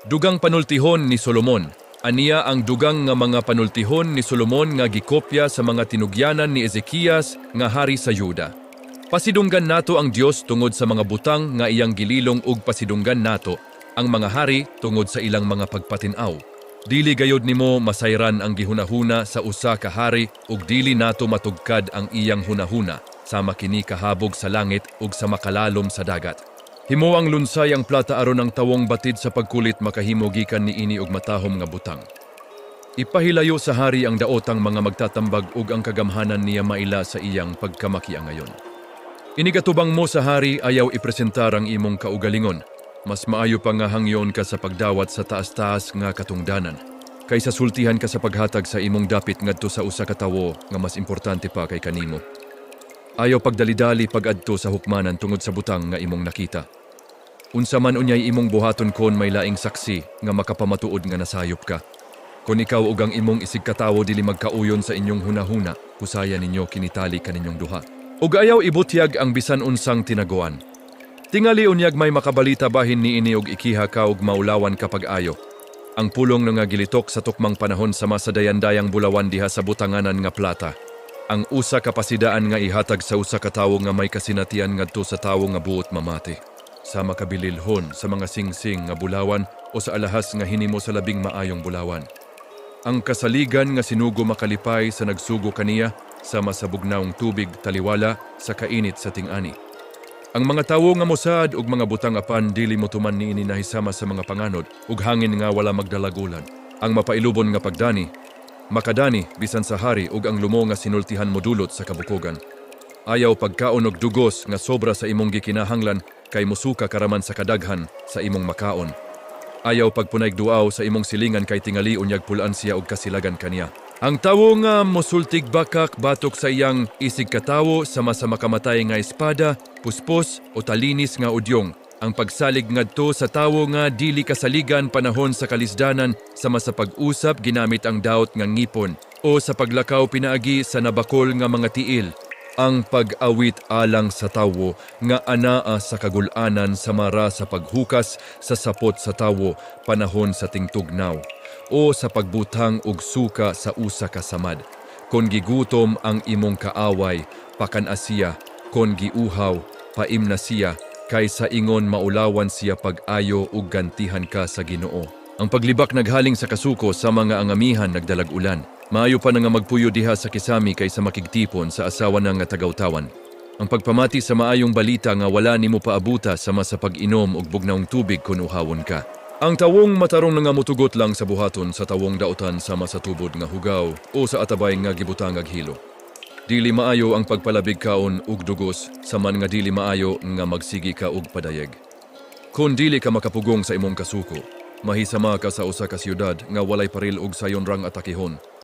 Dugang panultihon ni Solomon. Ania ang dugang nga mga panultihon ni Solomon nga gikopya sa mga tinugyanan ni Ezekias nga hari sa Juda. Pasidunggan nato ang Dios tungod sa mga butang nga iyang gililong ug pasidunggan nato ang mga hari tungod sa ilang mga pagpatin-aw. Dili gayod nimo masayran ang gihunahuna sa usa ka hari ug dili nato matugkad ang iyang hunahuna sama kini kahabog sa langit ug sa makalalom sa dagat. Himoang lunsay ang plata aron ang tawong batid sa pagkulit makahimo gikan niini og matahom nga butang. Ipahilayo sa hari ang daotang mga magtatambag ug ang kagamhanan niya maila sa iyang pagkamakiangayon. Inigatubang mo sa hari, ayaw ipresentar ang imong kaugalingon. Mas maayo pa nga hangyon ka sa pagdawat sa taas-taas nga katungdanan kaysa sultihan ka sa paghatag sa imong dapit ngadto sa usa ka tawo nga mas importante pa kay kanimo. Ayaw pagdali-dali pag-adto sa hukmanan tungod sa butang nga imong nakita. Unsa man unyay imong buhaton kon may laing saksi nga makapamatuod nga nasayop ka. Kon ikaw ug ang imong isigkatawo dili magkauyon sa inyong hunahuna, husaya ninyo kinitali kaninyong duha. Ug ayaw ibutyag ang bisan unsang tinaguan. Tingali unyag may makabalita bahin niini og ikiha ka ug maulawan ka pag-ayo. Ang pulong nga gilitok sa tukmang panahon sama sa dayan-dayang bulawan diha sa butanganan nga plata. Ang usa ka pasidaan nga ihatag sa usa ka tawo nga may kasinatian ngadto sa tawo nga buot mamati sama kabililhon sa mga singsing nga bulawan o sa alahas nga hinimo sa labing maayong bulawan. Ang kasaligan nga sinugo makalipay sa nagsugo kaniya sama sa bugnawng tubig taliwala sa kainit sa ting-ani. Ang mga tawo nga mosaad og mga butang apan dili motuman niini nahisama sa mga panganod ug hangin nga wala magdalag ulan. Ang mapailubon nga pagdani makadani bisan sa hari ug ang lumo nga sinultihan modulot sa kabukogan. Ayaw pagkaon og dugos nga sobra sa imong gikinahanglan kay musuka ka raman sa kadaghan sa imong makaon. Ayaw pagpunayg duaw sa imong silingan kay tingali unyag pul-an siya og kasilagan kaniya. Ang tawo nga mosultig bakak batok sa iyang isig katawo sama sa makamatay nga espada, puspos o talinis nga udyong. Ang pagsalig ngadto sa tawo nga dili kasaligan panahon sa kalisdanan sama sa pag-usap ginamit ang daot nga ngipon o sa paglakaw pinaagi sa nabakol nga mga tiil. Ang pag-awit alang sa tawo nga anaa sa kagul-anan sama ra sa paghukas sa sapot sa tawo panahon sa tingtugnaw o sa pagbutang og suka sa usa ka samad. Kon gigutom ang imong kaaway, pakan-a siya, kon giuhaw, paimna siya, kay sa ingon maulawan siya pag-ayo ug gantihan ka sa Ginoo. Ang paglibak naghaling sa kasuko sama nga ang amihan nagdalag ulan. Maayo pa na nga magpuyo diha sa kisami kaysa makigtipon sa asawa na nga tagawtawan. Ang pagpamati sa maayong balita nga wala nimo paabuta sama sa pag-inom og bugnawng tubig kun uhawon ka. Ang tawong matarong nga mutugot lang sa buhaton sa tawong daotan sama sa tubod nga hugaw o sa atabay nga gibutangag hilo. Dili maayo ang pagpalabig kaon ug dugos saman nga dili maayo nga magsigi ka og padayeg. Kon dili ka makapugong sa imong kasuko, mahisama ka sa usa ka siyudad nga walay paril ug sayon rang atakihon.